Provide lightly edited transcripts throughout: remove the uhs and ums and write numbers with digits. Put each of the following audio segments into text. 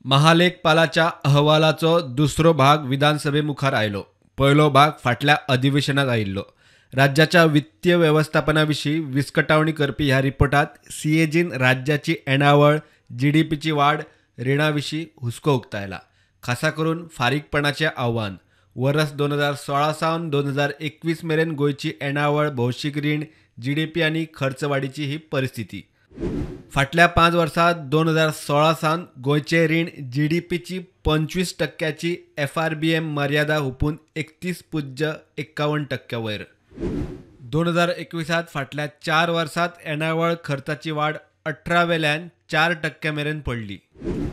महालेखपालाच्या अहवालाचो दुसरो भाग विधानसभे मुखार आयलो. पयलो भाग फाटल्या अधिवेशनात आयिल्लो. राज्याच्या वित्तीय वेवस्थापना विशीं विस्कटावणी करपी ह्या रिपोर्टात सीएजीन राज्याची येणावळ, जीडीपीची वाड, रिणा विशीं हुस्को उक्तायला. खासा करून फारीकपणाचें आव्हान. वर्स 2016 सावन 2021 मेरेन गोंयची येणावळ, भौशीक रीण, जीडीपी आनी खर्च वाडीची ही परिस्थिती. फाटल्या 5 वर्सांत 2016 सावन गोंयचें रीण जीडीपीची 25% एफआरबीएम मर्यादा हुपून 31.51% वयर. 2021 फाटल्या 4 वर्सांत येणावळ खर्चाची वाड 18 वेल्यान 4% मेरेन पडली.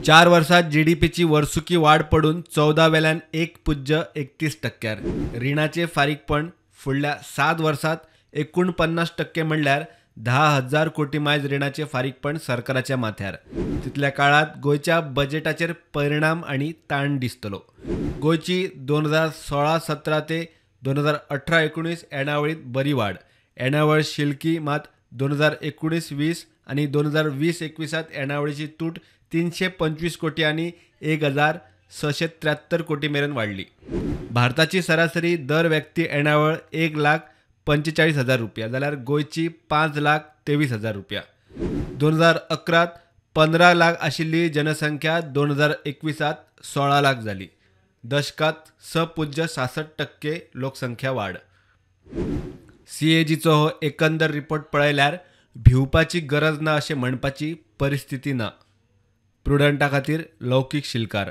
4 वर्सांत जीडीपीची वर्सुकी वाड पडून 14 वेल्यान 1.31%. रिणाचें फारीकपण फुडल्या 7 वर्सांत 49% म्हणल्यार 10,000 कोटी मायज रिणाचें फारीकपण सरकाराच्या माथ्यार. तितल्या काळांत गोंयच्या बजेटाचेर परिणाम आनी ताण दिसतलो. गोंयची 2016-17 ते 2018-19 येणावळींत बरी वाड. येणावळ शिल्की मात 2019-20 आनी 2020-21 येणावळीची तूट 325 कोटी आनी 1,673 कोटी मेरेन वाडली. भारताची सरासरी दर व्यक्ती येणावळ 1,45,000 रुपया जाल्यार गोंयची 5,23,000 रुपया. 2011 15 लाख आशिल्ली जनसंख्या 2021 16 लाख जाली. दशकात 6.66% लोकसंख्या वाड. सीएजीचो हो एकंदर रिपोर्ट पळयल्यार भिवपाची गरज ना अशें म्हणपाची परिस्थिती ना. प्रुडंटा खातीर लौकीक शिलकार.